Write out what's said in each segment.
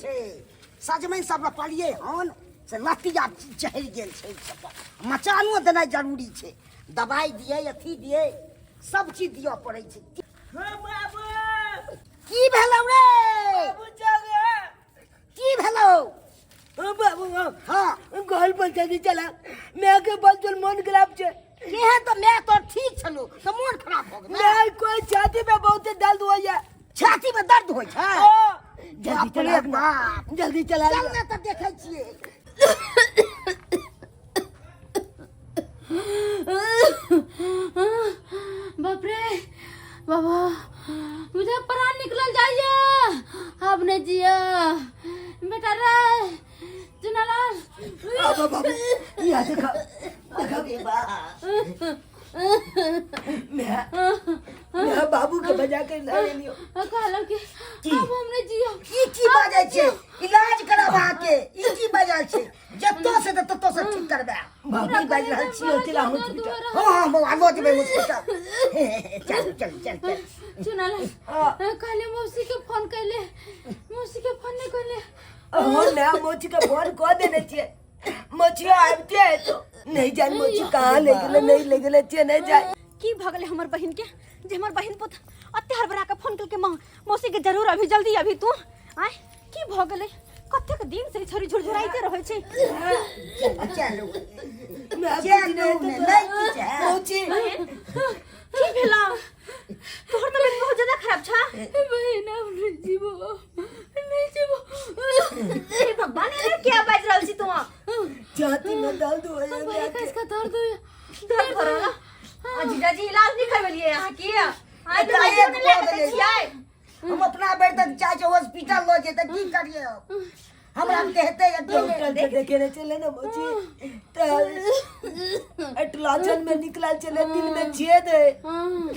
छै। सजमनि सब रोपलियै हन से लतिया चढ़ि गेल छै। सबटा मचानो देनाइ जरूरी छै, दबाइ दियै, अथी दियै, सब चीज दिअ पड़ै छै। बाबू। की भेलौ रे? बाबू चल। की भेलौ? बाबू। हाँ। घर पर जल्दी चला, मैं के बल चल, मन खराब छे। केहन? तऽ माय तोर ठीक छलौ तऽ मोन खराब भऽ गेलै? मैं कोई छाती में बहुत दर्द हो या। छाती में दर्द होइ छै? ओ जल्दी बाप रे चला। बाप। जल्दी चला। चल ने तऽ देखै छियै। बाप रे बाबा, मुझे प्राण निकलल जाइए, अब नहीं जिया बेटा रे चुनालाल। बाबू बाबू, यहाँ देखा देखा। रे बाप। मैं बाबू के बजा के ला लियो। कहलक कि अब हम नहीं जियो। ई की बाजै छै? इलाज कराब अहाँके। ई की बाजै छै? जतऽ से तऽ ततऽ से ठीक करबै। बाबू की बाजि रहल छी? छियो चला हॉस्पिटल। हँ हँ बौआ, लऽ जेबै हॉस्पिटल। चल चल चल चल। चुनालाल। हाँ। कहले मौसी के फोन कैले? मौसी के फोन नहीं कैले? हो ना, मोची के फोन कह देने छिए, मोचियो आबते है तो नहीं जान मोची कहाँ ले गेले, नहीं ले गेले छिए, नहीं जाए। की भऽ गेलै हमर बहिन के जे हमर बहिन पुत अते हड़बड़ा के फोन केलकै माँ मौसी के जरूर अभी जल्दी अभी तू आय। की भऽ गेलै? कतेक दिन से ई छोरी झुरझुराइते रहै छै। चलू। मैं चलू ने, नहि किछु है। मोची। की भेलौ? तोहर तबियत बहुत ज्यादा खराब छा। बहिन, अब नहीं जीबो, नहीं जीबो। हे भगवान, एना किया बाजि रहल छी तू? छाती में दर्द हो बड़ी या। का इसका दर्द हो। दर्द भऽ रहल आ? जीजाजी, इलाज नहि करबेलियै अहाँ की? आइ तऽ एकाएक नहि लए भऽ कऽ गेलै। छियै। हम अपना बेर तक चाहे छै हॉस्पिटल लऽ जेतै, की करियै हम? हमरा के हेतै अकेले। डॉक्टर के देखे ने चले ना मोची, तो एटलाचन में निकलल चले, दिल में छेद है।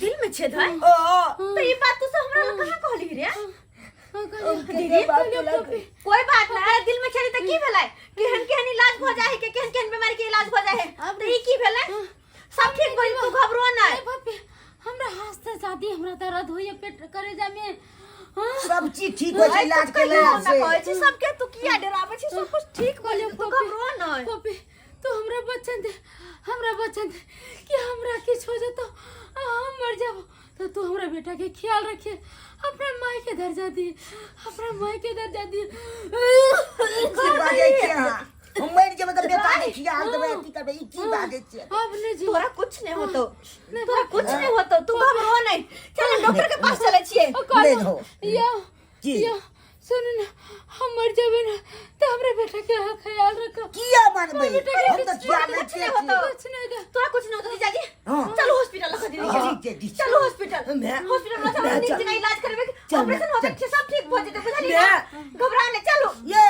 दिल में छेद है? ओ। तो ई बात तू सब हमरा लग कहाँ कहली रे? दीदी, बात तोला। कोई बात ना, अरे दिल में छेद त की भेलै? केहन केहन इलाज भ जाए है के, केहन केहन बीमारी के इलाज भ जाए है, त ई की भेलै? सब ठीक भइल, तू घबरो नै। बाप, हमरा हाथ से शादी, हमरा दर्द होइए पेट करेजा में। हाँ। सब चीज ठीक होइ छै इलाज कहियो केला ना से। कहै छी सबके, तू किया डराबै छी? सब कुछ ठीक भइल, तू घबरो नै। पपी, तू हमरा वचन दे, हमरा वचन दे कि हमरा किछु हो जेतो आ हम मर जाबो तो तू हमरा बेटा के ख्याल रखिए, अपना माई के दर्जा दी, अपना माई के दर्जा दी। की बाजै छियै अहाँ? हम मरि जेबै तऽ बेटा के खियाल देबै, अथी करबै, ई की बाजै छियै? अब नहीं जी। तोरा कुछ नहीं होतो, तोरा कुछ नहीं होतो, तू घबरो नहीं। चल, हम डॉक्टर के पास चले छियै। नहि हो। या। की? या, सुन ना, हम मर जाबे ना तो हमरा बेटा के अहाँ ख्याल रखो। किया मरबै? बेटा के हम तऽ खियाल कुछ रखिए नहीं होतो। कुछ नहीं दे। तोरा कुछ नहीं होतो जीजाजी। हाँ। चलो हॉस्पिटल लखा दीदी के। ठीक छै, ठीक छै। चलो हॉस्पिटल। हॉस्पिटल में चलो, नीक चल। जगह इलाज करबे, चल, ऑपरेशन होबे छै, सब ठीक भ जेतै, बुझलियै ना? घबरा नहीं, चलो। ये।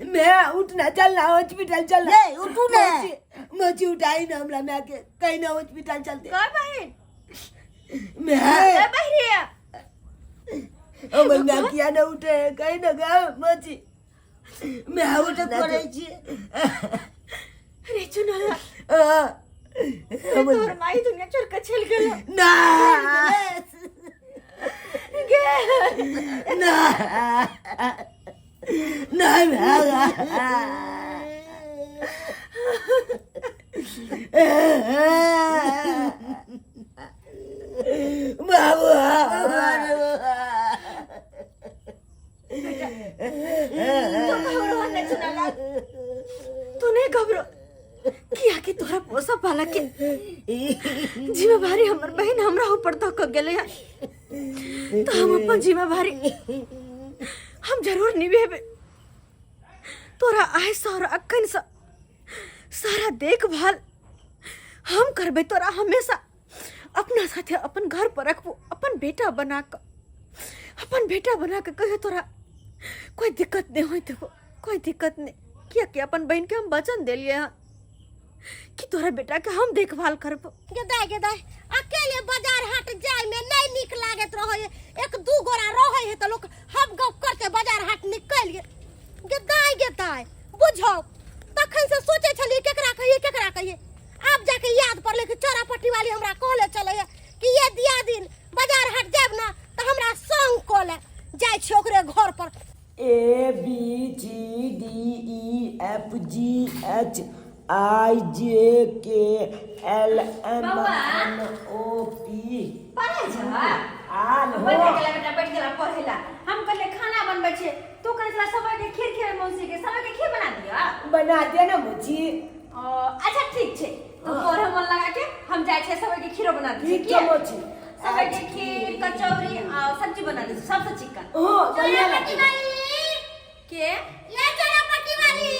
मैं उठना, चलना हॉस्पिटल चलना। ये उठू ने। मोची मोची उठाई ना हमरा, मैं के कहीं ना हॉस्पिटल चलते। कह बहिन। मैं कह बहिन। हमर मैं किया ना उठे कहीं ना गए मोची, मैं उठ उठना करै छियै। रे चुनला। हाँ, रे तोहर माई दुनिया छोड़ के चल गेल। ना। गे। ना ना भागा। बाबू। तू घबरो नहीं चुनला, तू नहीं घबरो, किया कि तोरा पोसा पाला के जिम्मेवारी हमर बहन हमरा ऊपर धक के गेलै हन, तो हम अपन जिम्मेवारी हम जरूर निभेबै। तोरा आय से और अखन से सारा देखभाल हम करबै। तोरा हमेशा अपना साथे अपन घर पर रखबो, अपन बेटा बना कऽ, अपन बेटा बना कऽ। कहियो तोरा कोई दिक्कत नहीं होइत हो, कोई दिक्कत नहीं, कियाकि अपन बहन के हम वचन देलियै हन कि तोरा बेटा के हम देखभाल करबो। गे दाय, गे दाय, अकेले बाजार हाट जाय में नहीं नीक लागत रहे। एक दू गोरा रहे है तो लोग हम गप करते बाजार हाट निकल गेल। गे दाय, गे दाय, बुझो तखन से सोचे छलिए केकरा कहिए, केकरा कहिए, आब जाके याद पड़ले कि चौरापट्टी वाली हमरा कहले चले है कि ये दिया दिन बाजार हाट जाब ना तो हमरा संग कऽ ले। जाइ छी ओकरे घर पर। A B C D E F G H I J K L M बौआ। एन ओ पी पढ़ै छ आर हो। बैठ गेला बेटा, बैठ गेला पढ़ै ला। हम कहले खाना बनबै छै, तू कहै छला सबके खीर खेबै, मौसी के सबके खीर बना दिअ। बना दे ना मुझी। ओ, अच्छा ठीक छै, तू पढ़ मन लगा के, हम जाइ छियै सबके खीरो बना दै ठीक छियै। छै मौसी। सबके खीर कचौड़ी आ सब्जी बना दै छियै सबसे चिकन। हाँ, बढ़िया चोरा पट्टी लागै। वाली के ये चोरा पट्टी वाली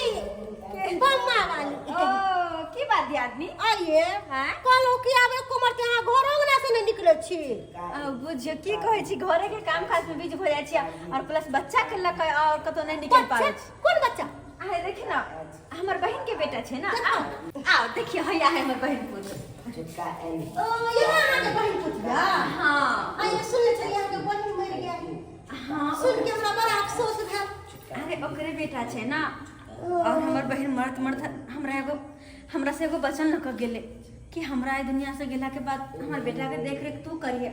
बम्मा वाली। ओ, की बात दियादनी? आइए। हाँ? कहलहुँ कि आब एको मरते अहाँ घर अंगना से नहीं निकले छी। बुझियौ की कहै छी, घरे के काम काज में बिजी भऽ जाइ छी और प्लस बच्चा के लऽ कऽ और कतौ नहि निकलि पाबै छी। कोन बच्चा? अरे देखी ना, हमर बहिन के बेटा छै ना। आओ आओ देखिए, हैया है हमर बहिन पुत। छोटका एल। ओ, यहाँ अहाँके बहिन पुतिया? हाँ। आइए, सुनले छलियै अहाँके बहिन मरि गेल। हाँ। सुन के हमरा बड़ा अफसोस भेल। अरे ओकरे बेटा छै ना, और हमर बहिन मरत मरत हमरा एगो हमरा से एगो वचन लऽ कऽ गेलै कि हमरा एहि दुनिया से गेला के बाद हमर बेटा के देख रेख तू करिहे,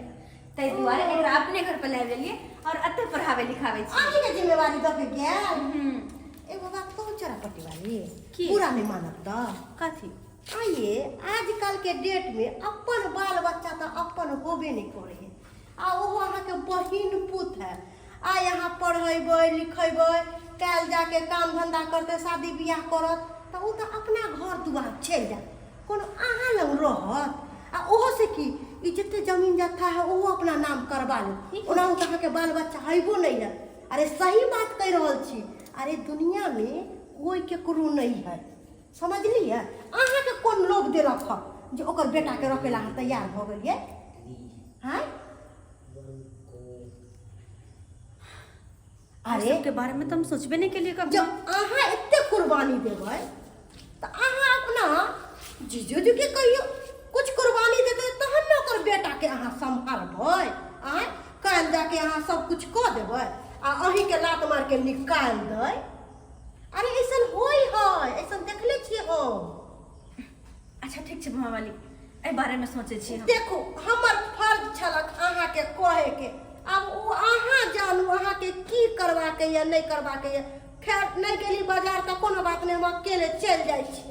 ताहि दुआरे एकरा अपने घर पर लाबि लेलियै और एतऽ पढ़ाबै लिखाबै छी। अहीं के जिम्मेवारी दऽ के गेल? हम्म। एगो बात कहू चोरा पट्टी वाली? की? पूरा नहीं मानब तऽ? कथी? आइए, आजकल के डेट में अपन बाल बच्चा तऽ अपन होबे नहीं करे है, आ ओहो अहाँके बहिन पुत है, आ यहाँ पढ़ेबै लिखेबै, काल्हि जाके काम धंधा करतै, शादी बियाह करत तऽ ओ तऽ अपना घर दुआर चलि जायत, कोनो अहाँ लग रहत? आ ओहो से की ई जते जमीन जत्था है ओहो अपना नाम करबा लेत, ओनाहु तऽ अहाँके बाल बच्चा हैबो नहीं है। अरे सही बात कहि रहल छी। अरे दुनिया में कोई केकरो नहीं है, समझलियै? अहाँके कोन लोभ देलक हँ जे ओकर बेटाके रखै लए अहाँ तैयार भऽ गेलियै? आँय? अरे सबके बारे में तो हम सोचबे नहीं केलिए कभी। जब अहाँ एते कुर्बानी देबै तऽ अहाँ अपना जीजो जी के कहियौ कुछ कुर्बानी देतै तहन ने ओकर बेटाके अहाँ सम्हारबै। आँय, काल्हि जाके अहाँ सब कुछ कऽ देबै आ अहीँके लात मारिके निकालि दै। अरे ऐसन होय है, ऐसन देखले छियै हम। अच्छा ठीक छै मामा वाली, एहि बारे में सोचै छी हम। देखू, हमर फर्ज छलक अहाँके कहे के, आब ओ अहाँ जानू अहाँके की करबाके यऽ नहि करबाके यऽ। खैर, नहि गेली बाजार तऽ कोनो बात नहि, हम अकेले चलि जाइ छी।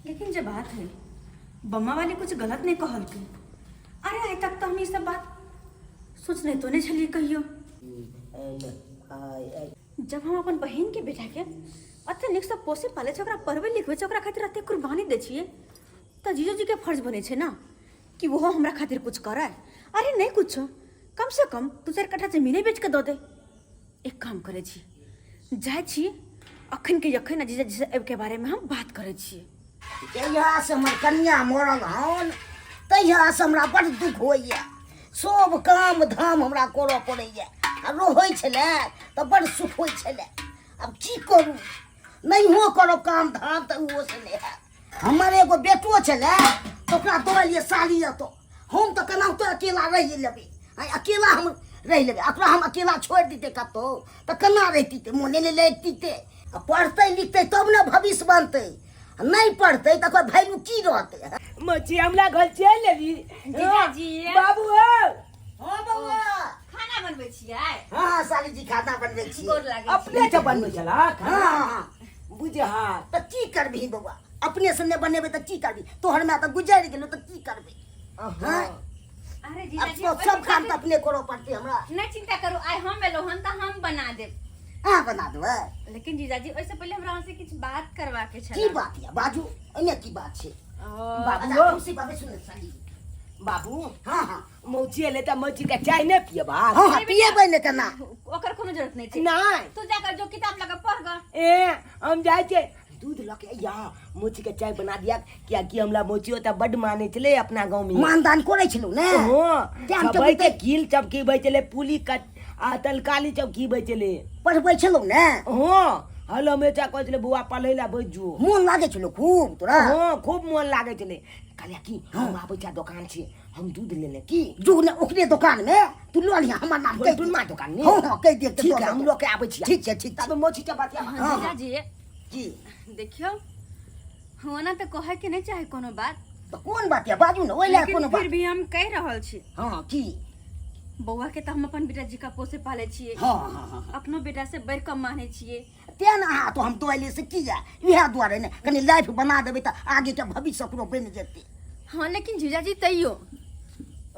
लेकिन जे बात है, बम्मा वाली कुछ गलत नहीं कहलकै। अरे आइ तक तऽ हम ई सब बात सोचने तो नहीं छलियै कहियो। N I H. जब हम अपन बहिन के बेटा के अते नीक से पोसे पाले छै, ओकरा पढ़बै लिखबै छै, ओकरा खातिर अते कुर्बानी दै छियै, तऽ जीजो जी के फर्ज बनै छै ना कि ओहो हमरा खातिर कुछ करे। अरे नहीं कुछ, कम से कम 2-4 कट्ठा जमीने बेच के दऽ दे। एक काम करै छी, जाइ छी अखन के अखन आ जीजा जी से एहिके बारे में हम बात करै छी। जहियासँ हमर कनिया मरल हन तहियासँ हमरा बड़ दुख होइए, सब काम धाम हमरा करऽ पड़ैए, आ रहै छलै तऽ बड़ सुख होइ छलै। आब की करू, नहियो करब काम धाम तऽ ओहोसँ नहि हैत। हमर एगो बेटो छलै तऽ ओकरा दौड़लियै साली एतऽ, हम तऽ केनाहितो अकेला रहि लेबै, आँय अकेला हम रहि लेबै, ओकरा हम अकेला छोड़ि दितै कतहु तऽ केना रहितितै, मोने नहि लगितितै। आ पढ़तै लिखतै तब ने भविष्य बनतै, आ नहि पढ़तै तऽ ओकर वैल्यू की रहतै? मछी हमरा घर चलि एली। जीजाजी। बाबू हो। हाँ बौआ। खाना बनबै छियै? हाँ हाँ साली जी, खाना बनबै छियै। गोर लागै छी। अपने से बनबै छलक? हाँ हाँ हाँ। बुझहा। तऽ की करबिही बौआ, अपने से नहि बनेबै तऽ की करबी? तोहर माय तऽ गुजरि गेलो, तऽ की करबै? हाँ? अरे अब जीजाजी, तो सब काम तऽ अपने करऽ पड़तै हमरा। नहि चिंता करू, आइ हम एलहुँ हन तऽ हम बना देब। अहाँ बना देबै? लेकिन जीजाजी, ओहिसँ पहिले हमरा अहाँसँ किछु बात करबाके छल। की बात यऽ, बाजू, ओहिमे की बात छै? बाबू अच्छा, हो। खुशी बाबू, सुन साली। बाबू। हाँ हाँ। मौची एलै तऽ मौची के चाय नहि पियबा? हाँ हाँ, पिएबै ने केना। ओकर कोनो जरूरत नहि छै। नहि। तू जाकर जो किताब लगा पढ़ ग। ए, हम जाइ छियै दूध लऽ के अइया, मोची के चाय बना दिया, कियाकि हमरा मोची ओतऽ बड्ड मानै छलै अपना गाँव में। मानदान करै छलहुँ ने? हाँ। टाइम सबे टेबुल के कील चपकीबै छलै, पुली कट आ तलकाली चपकीबै छलै। पढ़बै छलहुँ ने? हाँ, हल हमेशा कहै छलै बौआ पढ़ै लए बैठ जो। मोन लागै छलौ खूब तोरा? हाँ, खूब मोन लागै छलै। कहलियै कि हम आबै छियै दोकान छी, हम दूध लेने की जो ने ओकरे दोकान में तू लऽ लिहा, हमर नाम कहि टुनमा दोकान में। हाँ हाँ, कहि दे। ठीक है, हम लऽ के आबै छियै। ठीक छै, ठीक। तब मोची के बतिया। हाँ। जीजाजी। की? देखियौ, ओना तऽ कहै के नहि चाही कोनो बात। तऽ कोन बात यऽ, बाजू ने, ओहि लए लेकिन कोनो बात फिर भी हम कहि रहल छी। हाँ, की? बौआ के तऽ हम अपन बेटा जी का पोसे पाले छियै। हँ हँ हँ अपनो बेटा से बढ़ि कऽ मानै छियै। तें ने अहाँ तो हम दोले से किया इएह दुआरे ने कनि लाइफ बना देबै तऽ आगेके भविष्य ओकरो बनि जेतै। हँ लेकिन जीजाजी तैयो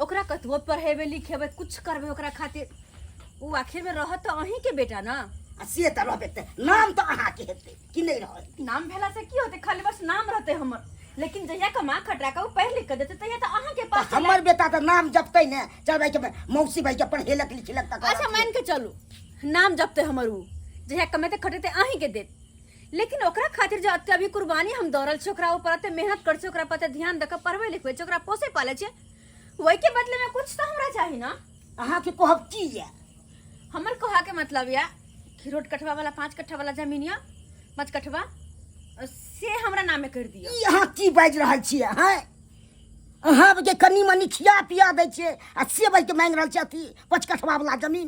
ओकरा कतबो पढ़ेबै लिखेबै कुछ करबै ओकरा खातिर ओ आखिर में रहत तऽ अहीं के बेटा ना। आ से तऽ रहबे तऽ नाम तऽ अहाँके हेतै कि नहि रहत? नाम भेला से की होतै, खाली बस नाम रहतै हमर, लेकिन जहिया कमा खटा कऽ ओ पढ़ि लिख कऽ देतै तहिया तऽ अहाँके तऽ पास चलि हमर बेटा तऽ नाम जपतै ने, चल भाई के मौसी भाई के पढ़ेलक लिखेलक तऽ अच्छा मान के चलू नाम जपतै हमर, उ जहिया कमेतै खटेतै अहीं के देत, लेकिन ओकरा खातिर जो अत्य अभी कुर्बानी हम दऽ रहल छी, ओकरा ऊपर एते मेहनत करै छी, ओकरा पर एते ध्यान दऽ कऽ पढ़बै लिखबै छी, ओकरा पोसै पालै छी, ओहि के बदले में कुछ तऽ हमरा चाही ना। अहाँके कहब की यऽ? हमर कहऽ के मतलब यऽ कि रोड कटवा वाला 5 कट्ठा वाला जमीन यऽ, 5 कट्ठवा से हमरा नामे कर दिअ। ई अहाँ की बाजि रहल छियै? हैं अहाँ जे कनि मनि खिया पिया दै छियै आ से बाजि के मांगि रहल छियै अथी 5 कट्ठवा वाला जमीन।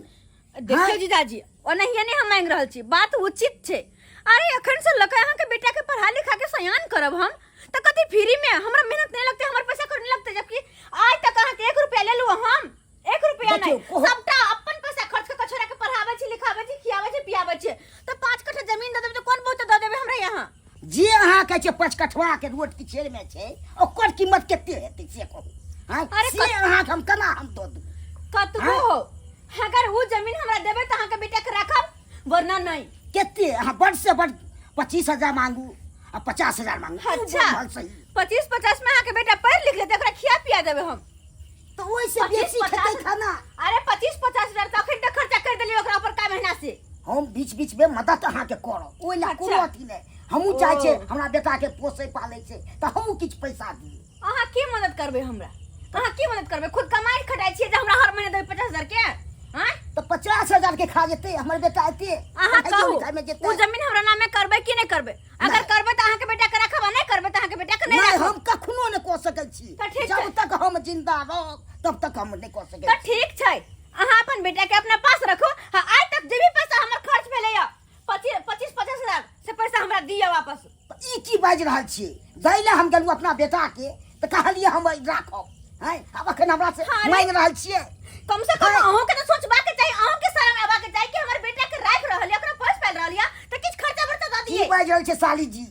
देखियौ हैं? जीजाजी ओनाहिए नहि हम मांगि रहल छी, बात उचित छै। अरे एखन से लऽ कऽ अहाँके बेटा के पढ़ा लिखा के सयान करब हम तऽ कथी फ्री में हमरा मेहनत नहीं लगते, हमर पैसा कौड़ी नहीं लगते, जबकि आज तक अहाँके 1 रुपया लेलु हम, 1 रुपया देखियौ, नहीं, सबटा अपन पैसा खर्च कऽ के छोड़ा के पढ़ाबै छी लिखाबै छी खियाबै छी पियाबै छी, तऽ 5 कट्ठा जमीन दऽ देबै तऽ कोन बहुत दऽ देबै हमरा यहाँ? जे अहाँ कहै छियै 5 कट्ठवा के रोड किछेर में छै ओकर कीमत कते हेतै से कहू? हाँ, अरे से अहाँके हम केना हम दऽ दू? कतबो हाँ? हो अगर उ जमीन हमरा देबै तऽ अहाँके बेटा के राखब वरना नहीं। कते अहाँ बड़ से बड़ 25,000 मांगू आ 50,000 मांगू। अच्छा। बहुत सही। 25-50 में अहाँके बेटा पढ़ि लिख लेतै, ओकरा खिया पिया देबै हम। तऽ ओहिसँ पच्चीस बेसी खेतै पचास खाना। अरे 25-50 हजार तऽ अखन तक खर्चा कर देलियै ओकरा ऊपर का महीना से। हम बीच बीच में मदद अहाँके करब, ओहि लए कोनो अच्छा। अथी नहि। हमहूँ चाहै छियै ओ। हमरा बेटाके पोसै पालै छै तऽ हमहूँ किछु पैसा दियै। अहाँ की मदद करबै हमरा? अहाँ की मदद करबै? खुद कमाइ खटाइ छियै जे हमरा हर महीना देबै 50,000 के? आँय? तऽ 50,000 के खा जेतै हमर बेटा एते? अहाँ पढ़ाइयो कहू लिखाइमे जेतै। ओ जमीन हमरा नामे करबै कि नहि करबै? अगर नहि। करबै तऽ अहाँके बेटा के राखब आ नहि करबै तऽ अहाँके बेटा के नहि नहि, राखब। हम कखनो नहि कऽ सकै छी। तऽ ठीक जब छै। तक हम जिंदा रहब तब तक हम नहि कऽ सकै तऽ छी। ठीक छै, अहाँ अपन बेटा के अपना पास रखू। हाँ, आइ तक जे भी पैसा हमर खर्च भेलै यऽ 25-50 हजार से पैसा हमरा दिअ वापस। तऽ ई की बाजि रहल छियै? दै लए हम गेलहुँ अपना बेटा के तऽ कहलियै हम राखब, हैं आब अखन हमरा से हाँ, रे। मांगि रहल छियै। कम से कम हाँ। अहूँ के तऽ सोचबाक चाही, अहूँ के शरम अयबाक चाही कि हमर बेटा के राखि रहल यऽ, ओकरा पोसि पालि रहल यऽ तऽ किछु खर्चा बर्चा दऽ की दियै। बाजि रहल छियै साली जी?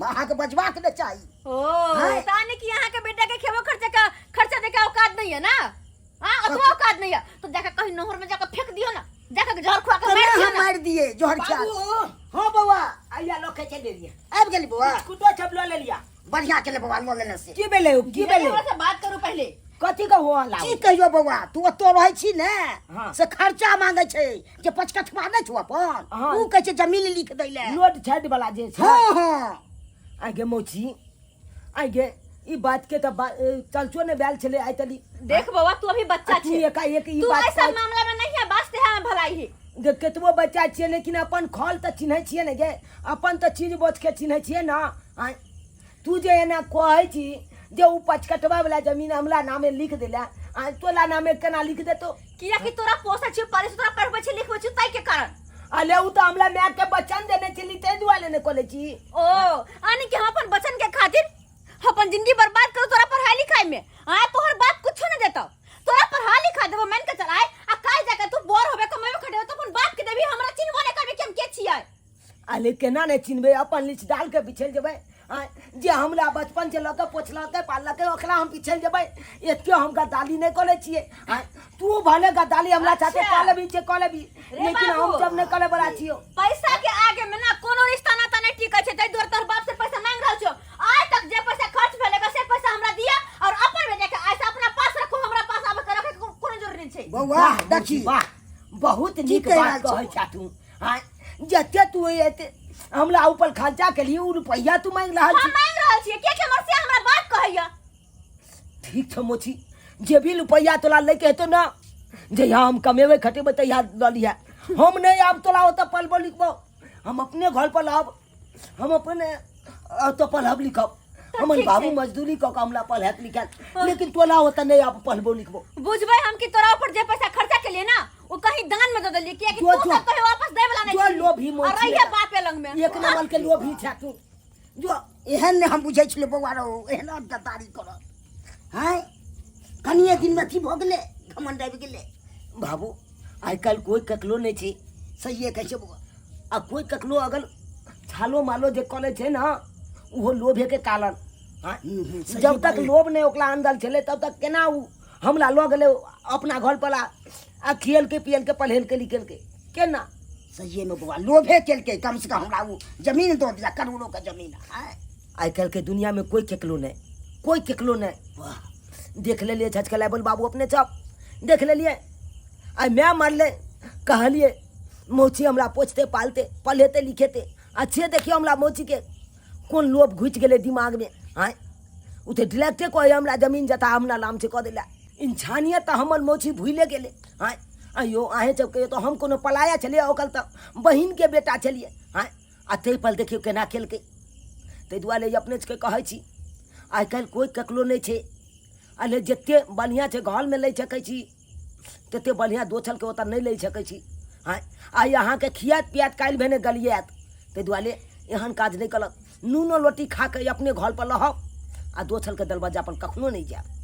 अहाँके बजबाक नहि चाही। ओ हाँ। ताने कि अहाँ के बेटा के खेबो खर्चा का खर्चा दे के औकात नहीं है ना? हाँ, अतबो औकात नहीं है तो जाके कहीं नहर में जाके फेंक दियो ना, जाके जहर खुआ के केना मार दियो हम ना। मारि दिए जोहर खा? बाबू। हाँ बौआ। आइया लोके चलि एलियै। आबि गेली बौआ? बिस्कुटो सब लऽ लेलियै। बढ़िया केले बौआ लऽ लेने से। की भेलै? की धीरे भेलै? हमरा से बात करू पहले। कथी के हो हल्ला? की कहियो बौआ, तू ओतऽ रहै छी ने हाँ। से खर्चा मांगे छै जे पचकठवा नहि छौ अपन, हाँ। ऊ कहै छै जमीन लिख दै लए। रोड साइड वाला जे छै। हाँ हाँ। आइ गे मौसी, आइ गे ई बात के तऽ चलचो नहि भेल छलै आइ तली। देख बौआ, तू अभी बच्चा आ तू छे। एकाएक ई तू बात ऐसा कह- मामला में नहीं है, वास्ते है भलाई ही। गे केतबो बच्चा छियै लेकिन अपन खल तऽ चिन्है छियै ने गे, अपन तऽ चीज बोझ के चिन्है छियै ने। आँय तू जे एना कहै छी जे उ पचकटवा वाला जमीन हमरा नामे लिख देला, आँय तोला नामे केना लिख देतो? किया कि तोरा पोसै छियौ, पालै छियौ, तोरा पढ़बै छियौ, लिखबै छियौ, ताहि के कारण। अले उ तऽ हमरा माय के वचन देने छली ताहि दुआरे ने करै छी। ओ यानी कि हम अपन वचन के खातिर अपन जिंदगी बर्बाद करू तोरा पढ़ाई लिखाई में? आय तोहर बाप कुछो नहीं देतो, तोरा पढ़ा लिखा देबो मान के चल आय, आ काल जाके तू बोर होबे कमेबे खटेबे तो अपन बाप के देबी, हमरा चिन्हबो नहीं करबे कि हम के छियै। अले केना नहीं चिन्हबे, अपन लीच डाल के बिछल जेबै। आँय, जे हमरा बचपन से लऽ के पोछलकै पाललकै ओकरा हम बिछल जेबै? एते हम गद्दारी नहि करै छियै। आँय, तू भले गद्दारी हमरा साथे अच्छा। कऽ लेबही से कऽ लेबही, रे लेकिन हम बाबू। सब नहि करे बला छियौ। पैसा के आगे में ना कोनो रिश्ता नाता नहीं टिकै छै, ताहि दुआरे तोहर बाप से पैसा मांग रहल छियौ। आइ तक जे पैसा खर्च भेलै से पैसा हमरा दिया और अपन बेटा के आइ से अपना पास रखो, हमरा पास आबे के रखे के कोनो जरूरी नहीं छै। बौआ वाह, देखी। वाह, बहुत की नीक कहि बात रहल कहै छौ? छा तू। आँय, जते तू एते हमरा ऊपर खर्चा केलियै उ रुपैआ तू मांगि रहल हम छी? मांगि रहल छियै कियाकि हमर से हमरा बात कहैया। ठीक छौ मोची, जे भी रुपैआ तोरा लैके हेतौ ने, जहिया हम कमेबै खटेबै तहिया लऽ लिहे। हम नहि आब तोरा ओतऽ पढ़बो लिखबो, हम अपने घर पर रहब, हम अपने ओतऽ पढ़ब लिखब। तऽ हमर ठीक बाबू छै। मजदूरी कऽ कऽ हमरा पढ़ायत लिखायत, लेकिन तोरा ओतऽ नहि आब पढ़बो लिखबो। बुझबै हम कि तोरा ऊपर जे पैसा खर्चा केलियै ना वो कहीं दान में दे देलियै, कियाकि जो तू जो सब कहीं वापस दै वाला नहीं जो छी। लोभी मोची और रहिए है। बापे लंग में। एक नंबर के लोभी छा तू। जो एहन नहि हम बुझै छलियै बौआ रौ, एहन गद्दारी करत। हैं कनिए दिनमे अथी भऽ गेलै, घमंड आबि गेलै। बाबू आइ काल्हि कोइ ककरो नहि छै। सहिए कहै छै बौआ। आ कोइ ककरो अगर छालो मालो जे कऽ लै छै ने, ओहो लोभेके कारण। आँय? सही जब तक बात। लोभ नहि ओकरा अंदर छलै तब तक केना ओ हमरा लऽ गेलै अपना घर पर आ खियलकै पियलकै पढ़ेलकै लिखेलकै केना? सहिए में बौआ, लोभे केलकै, कम से कम हमरा ओ जमीन दऽ दिया, करोड़ों के जमीन। आँय? आइ काल्हिके दुनियामे कोइ केकरो नहि, कोइ केकरो नहि। वाह, देख लेलियै छचकला बोल बाबू, अपने सब देख लेलियै। आइ माय मरलै, कहलियै मौसी हमरा पोछते पालते पढ़ेते लिखेते, अच्छे देखियौ हमरा मौसीके कोन लोभ घुसि गेलै दिमागमे। आँय, ओ तऽ डायरेक्टे कहै हमरा जमीन जथा हमरा नाम छै कऽ दै लए। इंसानियत तऽ हमर मौसी भूले गेलै। आँय अयो, अहेँ सब कहियौ तऽ हम कोनो पलाया छलियै? ओकर तऽ बहिनके बेटा छलियै। आँय, आ ताहिपर देखियौ केना केलकै। ताहि दुआरे अपने सबके कहै छी, आइ काल्हि कोइ ककरो नहि छै। अरे जतेक बढ़िआँ छै घरमे लै सकै छी, ततेक बढ़िआँ दोसरके ओतऽ नहि लै सकै छी। आँय, आइ अहाँके खियात पियात काल्हि भेने गलियात। ताहि दुआरे एहन काज नहि करब। नूनो रोटी खा कऽ अपने घरपर रहब आ दोसरके दरवाजापर कखनो नहि जायब।